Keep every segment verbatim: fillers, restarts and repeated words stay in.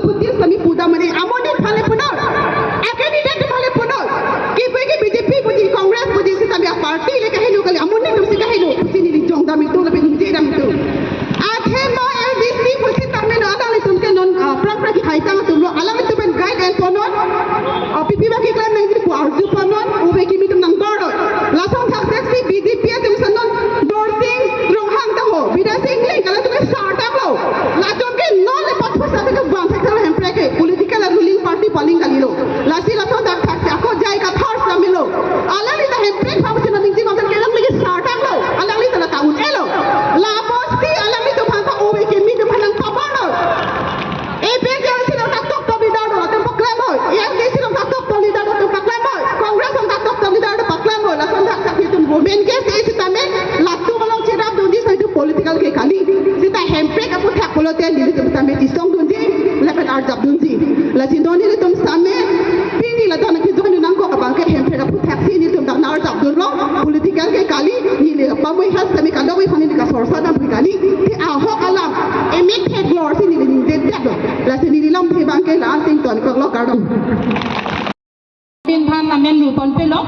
Putin sami puda mane amonit aphan le punoi. A candidate aphan le punoi. Kipu ke B J P puji, Congress puji sitame a party le kaheno kali, amonit atum si kaheno. Pusi neli jongdam itum lapen ningjedam itum. Athema A D C pusitame non alanglitum ke non, ah, prang prang kehai tang atumlo, alanglitum pen guide and ponnon. Ah, pipi ba keklem nangji pu arju ponnon, ove kimi atum nang dor. Lason thakthak si B J P atum si non Dorsing Ronghang ta ho, Bidya Sing Engleng, halatum ke sartanglo. Latum ke non le pathu sa ke bang thek thek hemprek ke political ruling party paling kalilo. Lasi lason thakthak si ako J I Kathar si amelo. Alangli ta hemprek pha si nangji bang thek, alangli ke sartanglo. Alangli ta la ta un-elo. Lapusi alanglitum aphan ta ove kimi atum aphan nang pabarlo. A P H L C along ta top top leader do, latum paklemlo. A S D C along ta top top leader do, latum paklemlo. Congress along ta top top leader do, paklemlo. Lason thakthak si itum government ke si sitame latum along cherapdunji si itum political ke kali. Sita hemprek aphuthak pulote nelitum sitame chesongdunji lapen arjapdunji. Lasi non nelitum sitame pini ladak nangkejoin nangkok abang ke hemprek aphuthak si nelitum dak nang arjapdunlo, political ke kali, neli pamoi has sitame kadokave aphan neli kasorsa dam pu kali. Te ahok alam emek theklor si neli ningjedetlo. Lasi neli lamthe abang ke la-an si ingtonkoklo, kardom. Pinphan amen ru ponpelo.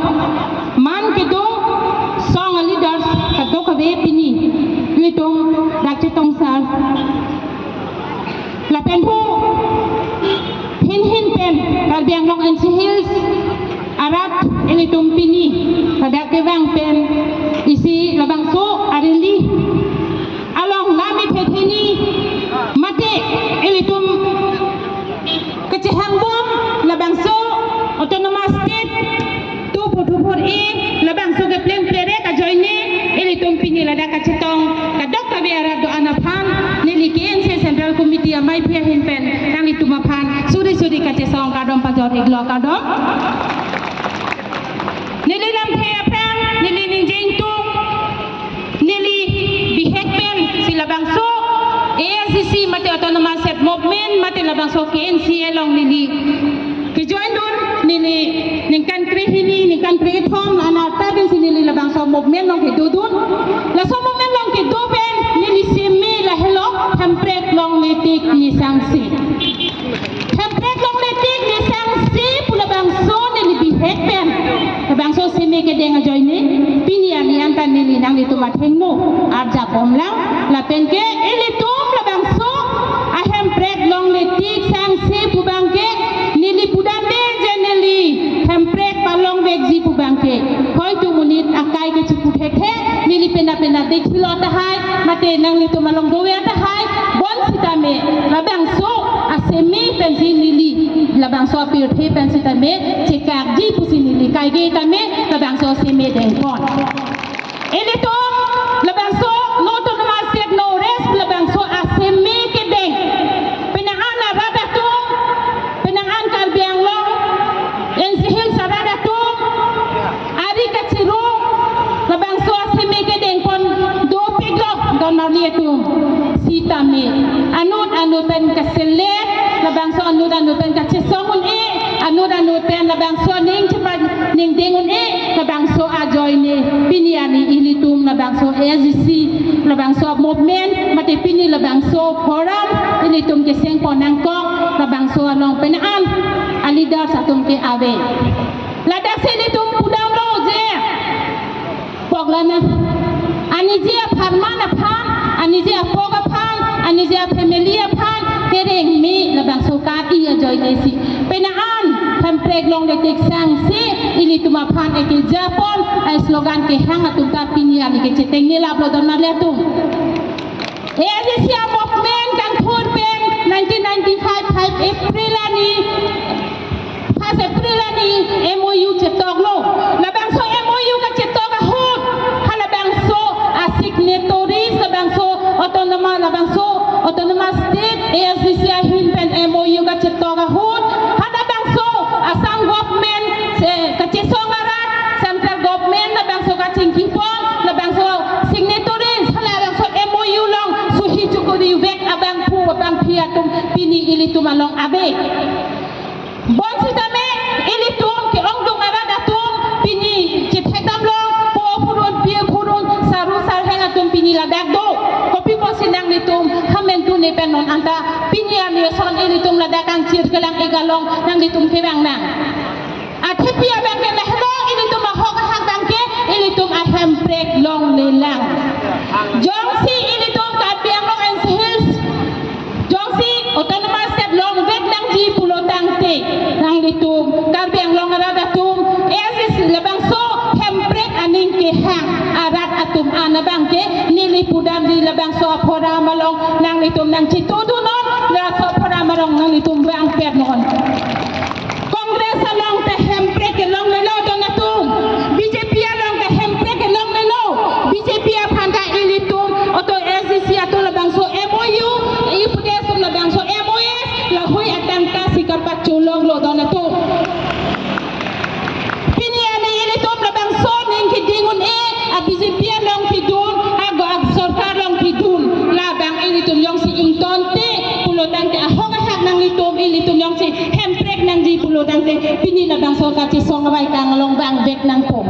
Man kedosong a leaders kadokave pini ilitum dak chetong sar. Lapen hu hin hin pen Karbi Anglong N C Hills arat ilitum pini ladak kevang pen isi labangso a rally along lam ithe theni mate ilitum kachehang bom labangso Autonomous State two four two four A labangso kepleng plerek ajoine ilitum pini ladak kachetong kadokave arat do-an aphan neli K N C Central Committee amei aphi ahin pen nanglitum aphan suri suri kachesong kardom pajor-iklo, kardom. Neli lamthe aphrang neli ningje ingtung, neli bihek pen si labangso A S D C mate Autonomous State Movement mate labangso K N C along neli kejoin dun, neli ningkan krehini, ningkan krethom, ana ta pen si neli labangso movement along kedodun. Laso movement along kedo pen neli seme lahelo, hemprek longle tik nesangse. Hemprek longle tik nesangse pu labangso neli bihek pen labangso seme kedeng ajoine pini arni an ta neli nanglitum athengno arjap bomlang. Lapen ke ilitum labangso ahemprek longle tik sangse pu abang ke neli pudamde je neli hemprek palongvekji pu abang ke hoi tu monit akai ke chipu thekthe, neli pena pena dekhilo tahai, mate nanglitum along dove tahai, bonsitame labangso aseme pensi neli, labangso apirthe pensitame chekakji pusi neli kaike tame labangso seme dengpon. Ilitum labangso no autonomous state no rest labangso aseme kedeng. Penang an arat atum, penang an Karbi Anglong N C Hills arat atum ari kachirung labangso aseme kedengpon dopiklo, don marli atum. Sitame anut anut pen kaselet labangso, anut anut pen kachesong un-e, anut anut pen labangso ning chepa ning deng un-e, labangso ajoine pini arni ilitum labangso A S D C labangso movement mate pini labangso forum ilitum kesengpon nangkok labangso along penang an a leaders atum ke ave. Ladak si ilitum pudamlo je pokla na. Aniji apharman aphan, aniji apok aphan, aniji afamily aphan kereng me labangso ka-i ajoine si penang an hemprek longle tik sangse ilitum aphan ekejapon a slogan kehang atum ta pini arni kecheteng ne laplo, don marli atum. A S D C a movement kangthur pen nineteen ninety-five, five April arni, first April arni M O U chetoklo. Labangso M O U kachetok ahut, halabangso a signatories labangso autonomous, labangso autonomous state A S D C ahin pen M O U kachetok ahut, halabangso Assam government, se, kachesong arat, central government labangso kachingkipon, labangso signatories, halabangso M O U along suhi chukuri vek abangphu abangphi atum pini ilitum along ave. Bonsitame ilitum ke-ongdung arat atum pini chethekdamlo, po phurun, pi phurun, saru sarheng atum pini ladak do. Kopi pusi nanglitum hamen tu Ni pen non anta pini arni ason ilitum ladak kangchir kelang-ik along nanglitum kevang nang. Athepi abang ke lahelo, ilitum ahok ahak abang ke ilitum ahemprek longlelang. Jongsi ilitum Karbi Anglong N C Hills, jongsi Autonomous State longvek nangji pulo tangte, nanglitum Karbi Anglong arat atum, ASDC labangso hemprek aning kehang arat atum an abang ke neli pudamji, labangso aphoram along nanglitum nangchitudun non, laso aphoram along nanglitum vangpet non. Congress along ta hemprek kelonglelo don atum, BJP along ta hemprek kelonglelo, BJP aphan ta ilitum, oto ASDC atum labangso MOU, ipude atum labangso MOS, lahei atangka si kapachulonglo don atum. Pini arni ilitum labangso aning keding un-e, a BJP along pidun, ago a sorkar along pidun, labang ilitum jongsi ingtonte pulo tangte, ahok ahak nanglitum, ilitum jongsi hemprek nangji pulo tangte, pini labangso kachesong avaikang along vangvek nangpo.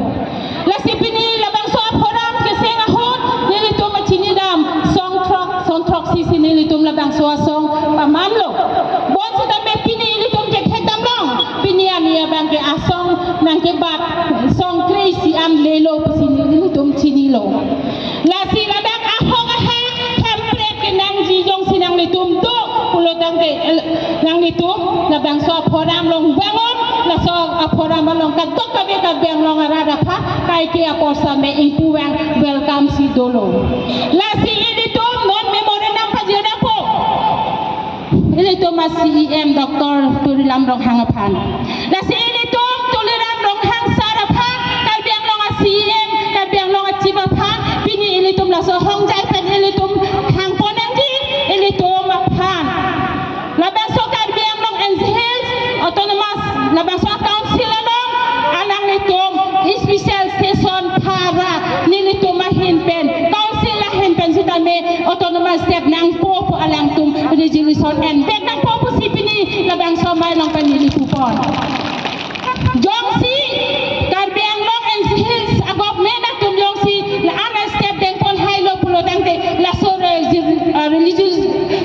Lasi pini labangso aphoram keseng ahut, nelitum achinidam, song throk, song throksi si nelitum labangso asong pamanlo. Bonsitame pini ilitum kethekdam long, pini arni abang ke asong nangkebat song kre-isi an lelo pusi nelitum chinilo. Lasi ladak ahok ahak hemprek kenangji jongsi nanglitum do pulo tangte, eh, nanglitum labangso aphoram along vang non, laso aphoram along kadokave Karbi Anglong arat aphan kaike apor same ingpu vang welcome si dolo. Lasi ilitum non memorandum pajir nangpo ilitum a CEM Doctor Tuliram Ronghang aphan. Lasi ilitum Tuliram Ronghang sir aphan, Karbi Anglong a CEM, Karbi Anglong a chief aphan, pini ilitum laso hongjai pen ilitum hangpon nangji, ilitum aphan labangso Karbi Anglong N C Hills Autonomous, labangso council along alanglitum special session phara nelitum ahin pen, council ahin pen sitame Autonomous State nangpo pu alangtum resolution envek nangpo pusi pini labangso amei along pen neli pupon. Jongsi Karbi Anglong N C Hills a government atum jongsi la-an a step dengpon hailo pulo tangte, laso re-, uh, religious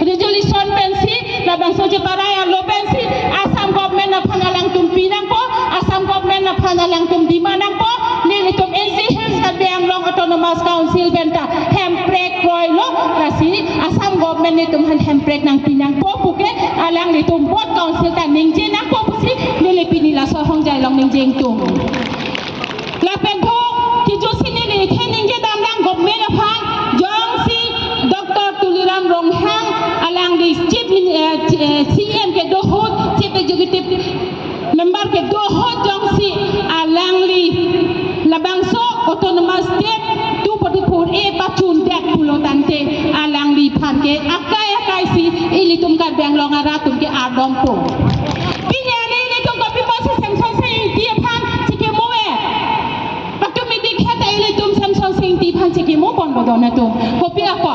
resolution pensi, labangso cheparai alo pensi Assam government aphan alangtum pi nangpo, Assam government aphan alangtum demand nangpo, nelitum N C Hills Karbi Anglong Autonomous Council pen ta hemprek kroilo, lasi Assam government netum aphan hemprek nangpi nangpo puke alanglitum board council ta ningje nangpo pusi neli pini laso hongjai along ningje ingtung. Lapen thok kejutsi neli the ningje damlang government aphan, jongsi Doctor Tuliram Ronghang alangli chief min-, eh, eh, CEM kedo ahut, chief executive member kedo ahut jongsi alangli labangso Autonomous State two forty-four A pachundet pulo tangte, alangliphan ke akai akai si ilitum Karbi Anglong arat atum ke ardompo. Pini arni ilitum kopi pusi Semsonsing Ingti aphan chekimo e? Patum idik heta ilitum Semsonsing Ingti aphan chekimo ponpo don atum. Kopi ako?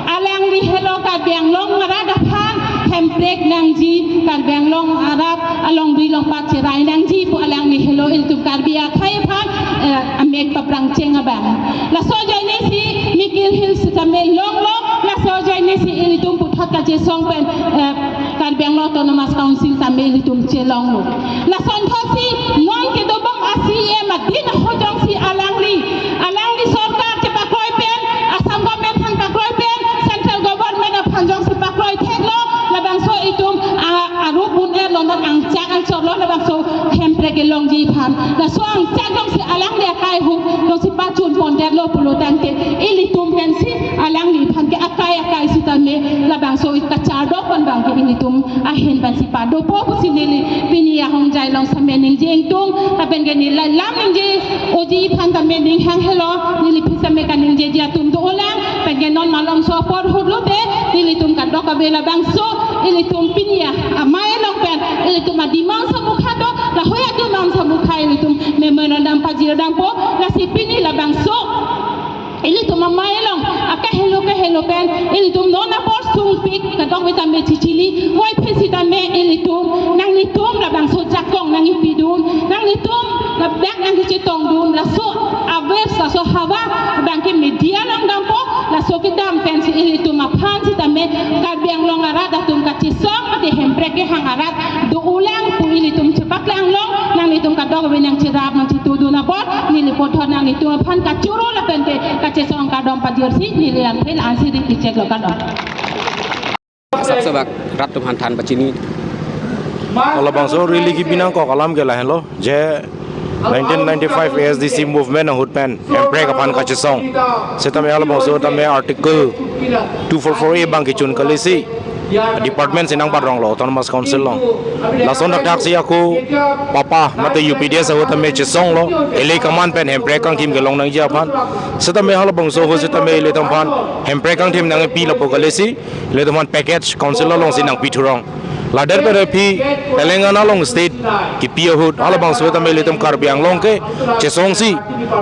Alangli helo Karbi Anglong arat aphan hemprek nangji, Karbi Anglong arat alongri longpat cherai nangji pu alangli helo, ilitum Karbi akhei aphan, eh, amek paprangcheng abang. Laso ajoine si Mikir Hills sitame longlo, laso ajoine si ilitum puthot kachesong pen, eh, Karbi Anglong Autonomous Council tame ilitum chelonglo. Lasonthotsi non kedobom a CEM adin ahut jongsi alangli, alangli sorkar chepakroi pen, Assam government aphan pakroi pen, central government aphan jongsi pakroi theklo, labangso itum a, arup un-e lo, non angchak angchorlo labangso hemprek kelongji aphan. Laso angchak jongsi alangli akai ahut jongsi pachun pondetlo pulo tangte, ilitum pensi alangliphan ke akai akai sitame labangso kachardok pen abang ke ilitum ahin pensi padopo pusi neli pini ahongjai along sitame ningje ingtung, lapen ke neli la-, lam ningje-oji aphan tame ning hang helo, neli phi sitame kaningjeji atum dolang, pen ke non malomso apor ahut lote nelitum kadokave labangso ilitum pini amei along pen ilitum adimang samukha do, lahei adimang samukha ilitum memorandum pajir dampo, lasi pini labangso ilitum amei along akahelo kahelo pen ilitum non apor sungpik, kadokave tame chichini, voiphit sitame ilitum, nanglitum labangso jakong nangkipidun, nanglitum ladak nangkechetongdun, laso aves, laso hawa abang ke media along dampo, laso kedam pensi ilitum aphan sitame Karbi Anglong arat atum kachesong mate hemprek kehang arat do-ulang pu ilitum chepaklanglo, nanglitum kadokave nangcherap nangchetudun apot neli puthot nanglitum aphan kachoro lapen ke kachesong kardom pajirsi neli lamthe la-ansi ri kecheklo, kardom. Asap sabak rat atum aphan than pachini. Halabangso rally kipi nangkok alam ke lahenlo je nineteen ninety-five A S D C movement ahut pen hemprek aphan kachesong. Setame halabangso tame Article two four four A abang kechun kalisi department si nangparonglo Autonomous Council along. Lason thakthak si ako papa mate U P D S ahut tame chesonglo, ili kaman pen hemprek kangthim kelong nangji aphan. Setame halabangso ahut setame ilitum aphan hemprek kangthim nangpi lapu kalisi ilitum aphan package council alongsi nangpi thurong. Ladet pen aphi Telangana along state kipi ahut halabangso tame ilitum Karbi Anglong ke chesongsi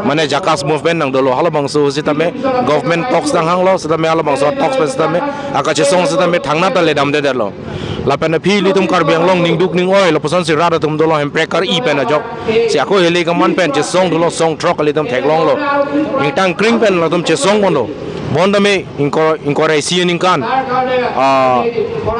mane JACAS movement nangdolo, halabangso setame government talks nanghanglo, setame halabangso talks pen setame akachesong setame thangnat ta ledamdedetlo. Lapen aphi ilitum Karbi Anglong ningduk ning-oi lapuson si rat atum dolo, hemprek kar-i pen ajok. Si ako hili kaman pen chesong dolo, song throk ilitum theklonglo. Ingtang kring pen latum chesong ponlo. Bonta me ingkoi, ingkoi ra isi aningkan, ah,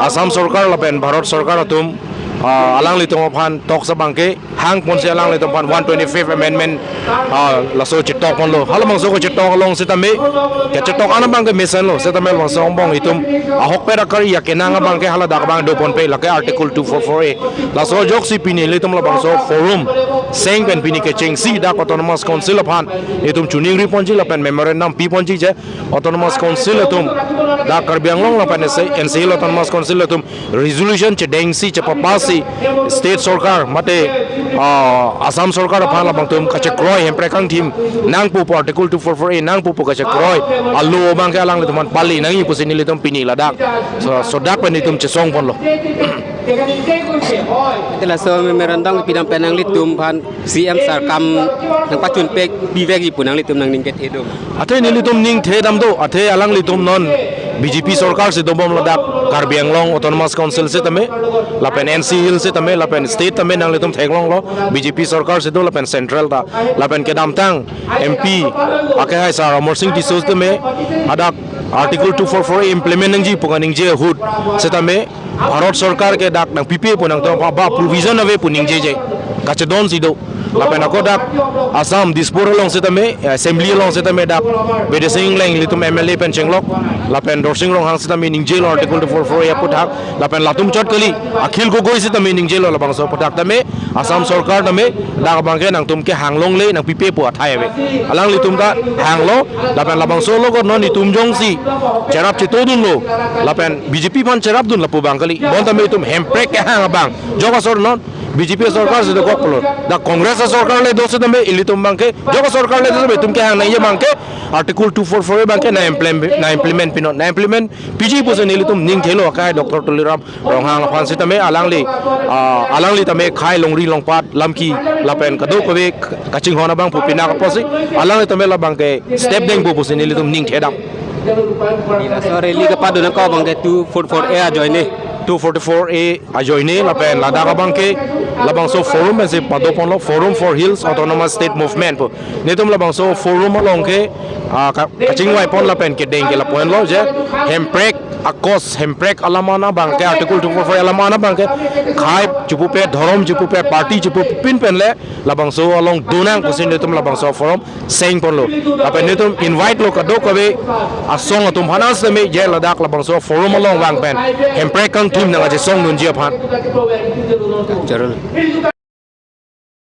Assam Sorkar lapen Bharat Sorkar atum, ah, alanglitum aphan talks abang kehang ponsi alanglitum aphan one twenty-fifth amendment, ah, laso chetok ponlo. Halabangso kachetok along setame, kachetok an abang ke mesenlo, setame labangso angbong itum ahokpet akar-i akenang abang ke haladak abang do ponpe, lake Article two four four A. Laso ajoksi pini ilitum labangso forum seng pen pini kechengsi dak Autonomous Council aphan itum chiningri ponji lapen memorandum pi ponji je Autonomous Council atum, dak Karbi Anglong lapen N C, N C Hills Autonomous Council atum resolution chedengsi chepapass-si state sorkar mate, ah, Assam Sorkar aphan labangtum kachekroi hemprek kangthim nangpo pu, Article two four four A nangpo pu kachekroi a-law abang ke alanglitum aphan pali nangji pusi nelitum pini ladak so, sodak pen itum chesong ponlo. Te laso memorandum pidam pen nanglitum aphan C M sir kam nangpachunpek pivekji pu nanglitum nangning kethe do? Athe nelitum ning thedam do, athe alanglitum non B J P sorkar si dobom ladak Karbi Anglong Autonomous Council setame, lapen N C Hills setame, lapen state tame nanglitum theklonglo, B J P sorkar si do, lapen central ta, lapen kedamtang M P akehai sir Amarsing Tisso setame, hadak Article two four four A implement nangji pu kaningje ahut setame, Bharat Sorkar ke dak nangpipe pu nangtum ba provision ave pu ningjeje. Kachedon si do. Lapen ako dak Assam Dispur along setame, Assembly along setame dak Bidya Sing Engleng ilitum M L A pen chenglok, lapen Dorsing Ronghang setame ningjelo Article two four four A aphuthak, lapen latum chot kali, Akhil Gogoi setame ningjelo labangso aphuthak tame, Assam Sorkar tame dak abang ke nangtum kehang longle, nangpipe pu athai ave. Alanglitum ta hanglo, lapen labangso along non itum jongsi cherap chetudunlo, lapen B J P aphan cherapdun lapu abang kali. Bonta me itum hemprek kehang abang jok asor non B J P sorkar si dokoklo. Dak Congress sorkar le do setame ilitum abang ke, jok sorkar le do setame itum kehang nangji abang ke Article two four four A abang ke na implement, na implement pinon, na implement piji pusi nelitum ning thelo, akai Doctor Tuliram Ronghang aphan setame alangli, ah, alangli tame khei longri longpat lamki lapen kadokave kachinghon abang pu pinak apotsi alangli tame labang ke step dengpo pusi nelitum ning thedam. Laso rally kapado nangkok abang ke two four four A ajoine. Two four four A ajoine lapen ladak abang ke labangso forum pensi pado ponlo, Forum for Hills Autonomous State Movement pu. Netum labangso forum along ke, ah, ka-, kachingvai pon lapen kedeng ke lapu-an lo je hemprek akos, hemprek alam an abang ke, Article two four four alam an abang ke, khei chipupe, dhorom chipupe, party chipupe pin pen le labangso along donang pusi netum labangso forum seng ponlo. Lapen netum invite lo kadokave asong atum aphan setame je ladak labangso forum along vang pen hemprek kangthim nangkachesongdunji aphan. Charul.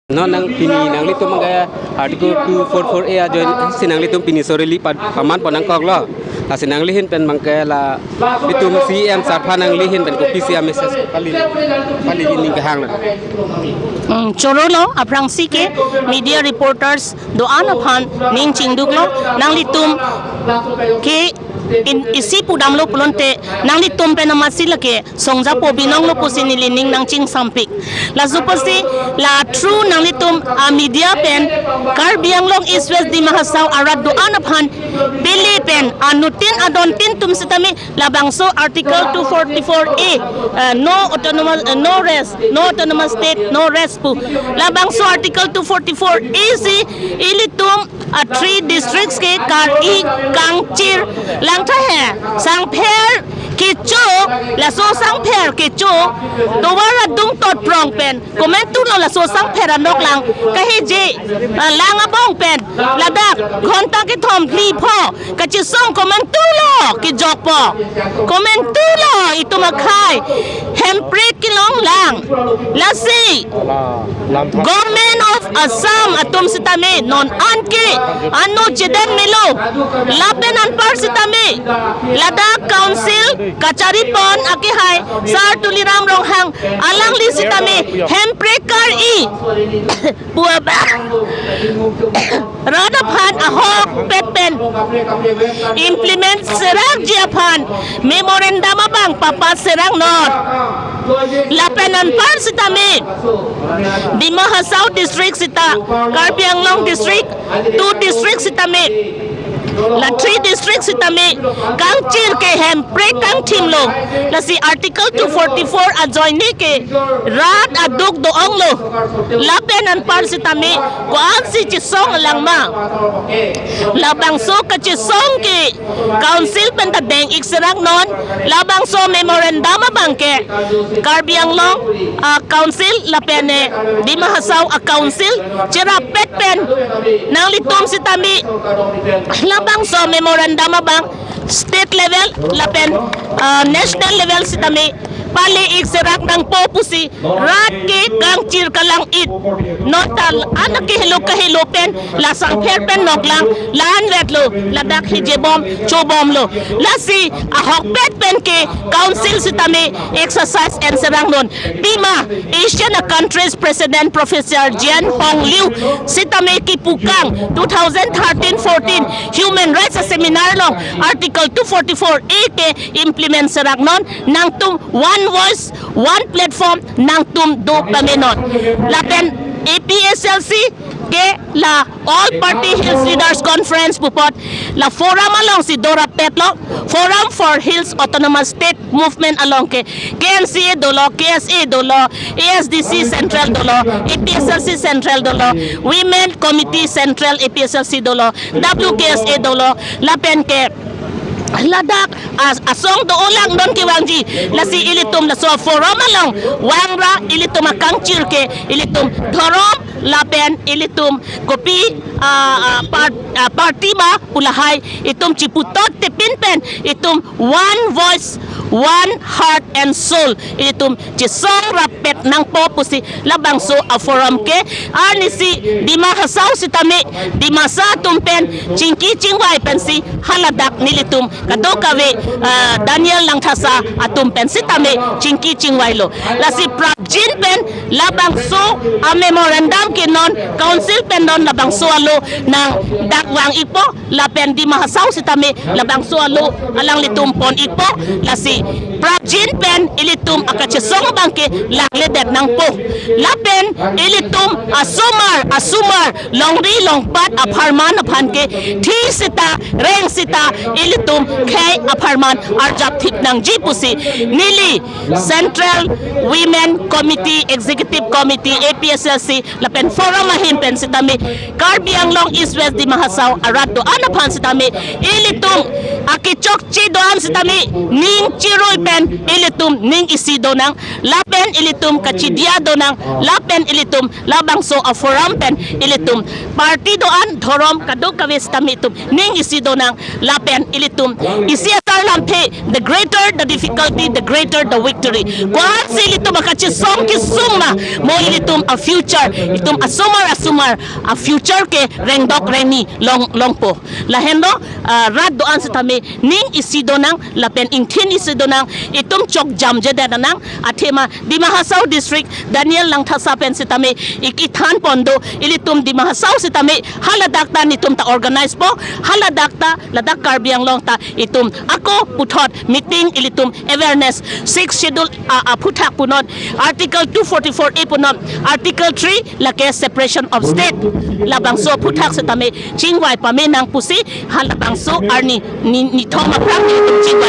Non nang pini nanglitum abang ke Article two four four A ajoine si nanglitum pini so rally pa-, paman pon nangkoklo. Lasi nangli ahin pen abang ke la itum C M sir aphan nangli ahin pen kopisi a-message pali, pali ining kehang lo? Hmm, chorolo, aphrangsi ke media reporters do-an aphan ning chingduklo, nanglitum ke in isi pudamlo pulote nanglitum pen amatsi lake songjapo binonglo pusi neli ning nangchingsampik. Laso apotsi la through nanglitum a-media pen Karbi Anglong East West Dima Hasao arat do-an aphan pele pen anuttin adontin atum setame labangso Article two forty-four A, eh, no autonomous, eh, no rest, no autonomous state, no rest pu. Labangso Article two forty-four A si ilitum a three districts ke Karbi, Kangchir, Langthahe, Sangpher, Kecho, laso sangpher kecho, tovar adung totprong pen komantulo laso sangpher anoklang, kahiji, ah, lang abong pen ladak ghonta kethom phli pho kachesong komantulo kejokpo, komantulo itum akhei, hemprek kelong lang. Lasi Government of Assam atum sitame non anke ano chedem melo, lapen anpar sitame ladak council kacharipon akehai Sar Tuliram Ronghang, alangli sitame hemprek kar-i pu abang rat aphan ahokpet pen implement serakji aphan memorandum abang papass seraknon. Lapen anpar sitame Dima Hasao district sita, Karbi Anglong district, two district sitame, la three district sitame kangchir ke hemprek kangthimlo. Lasi Article two forty-four ajoine ke rat aduk do-onglo. Lapen anpar sitame ko-ansi chesong lang ma, labangso kachesong ke council pen ta deng-ik seraknon. Labangso memorandum abang ke Karbi Anglong, ah, council lapen, eh, Dima Hasao a council cherapet pen nanglitum sitame labangso memorandum abang state level lapen, ah, national level sitame pale-ik serak nangpo pusi rat ke kangchir kalang-it. Non ta an akehelo kahelo pen la sangpher pen noklang la-an vetlo, ladak hijebom chobomlo. Lasi ahokpet pen ke council sitame exercise en seraknon. Pima Asian countries president Professor Jian Hong Liu sitame kipukang two thousand thirteen fourteen human rights seminar along Article two forty-four A ke implement seraknon, nangtum one voice, one platform nangtum do pamenon. Lapen A P H L C ke la All Party Hills Leaders Conference pu apot la forum alongsi dorapetlo, Forum for Hills Autonomous State Movement along ke K N C A dolo, K S A dolo, A S D C Central dolo, A P H L C Central dolo, Women Committee Central A P H L C dolo, W K S A dolo, lapen ke ladak as-, asong do-olang non kevangji. Lasi ilitum laso forum along vangra ilitum akangchir ke ilitum dhorom lapen ilitum kopi, ah, ah, par-, ah, party ma pu lahai itum chiputot tepin pen itum one voice, one heart and soul itum chesong rapet nangpo pusi labangso a forum ke arnisi Dima Hasao sitame Dimasa atum pen chingki chingvai pensi haladak nelitum kadokave, ah, Daniel Langthasa atum pen sitame chingki chingvailo. Lasi prapjin pen labangso a memorandum ke non council pen non labangso alo nangdak vang-ikpo, lapen Dima Hasao sitame labangso alo alanglitum pon-ikpo. Lasi prapjin pen ilitum akachesong abang ke langledet nangpo. Lapen ilitum asomar asomar longri longpat apharman aphan ke thi sita reng sita ilitum khei apharman arjapthip nangji pusi neli Central Women Committee, Executive Committee, A P H L C lapen forum ahin pen sitame Karbi Anglong East West Dima Hasao arat do-an aphan sitame ilitum akechokche do-an sitame ning chiroi pen ilitum ning isi donang, lapen ilitum kachidia donang, lapen ilitum labangso a forum pen ilitum party do-an dhorom kadokave sitame itum ning isi donang, lapen ilitum isi asar lamthe, the greater the difficulty, the greater the victory. Ko-ansi ilitum akachesong kesung ma, mo ilitum a future, itum asomar asomar a future ke rengdok rengni long longpo. Lahenlo, ah, rat do-an sitame ning isi donang lapen ingthin isi donang, itum chokjamjedet nang. Athema Dima Hasao District Daniel Langthasa pen sitame ik-i than pon do, ilitum Dima Hasao sitame haladak ta netum ta organize po, haladak ta ladak Karbi Anglong ta itum ako puthot meeting, ilitum awareness, Sixth Schedule a, aphuthak punon, Article two forty-four A punon, Article three lake separation of state, labangso aphuthak sitame chingvai pame nang pusi halabangso arni ni, nithom aphrang ilitum chingvai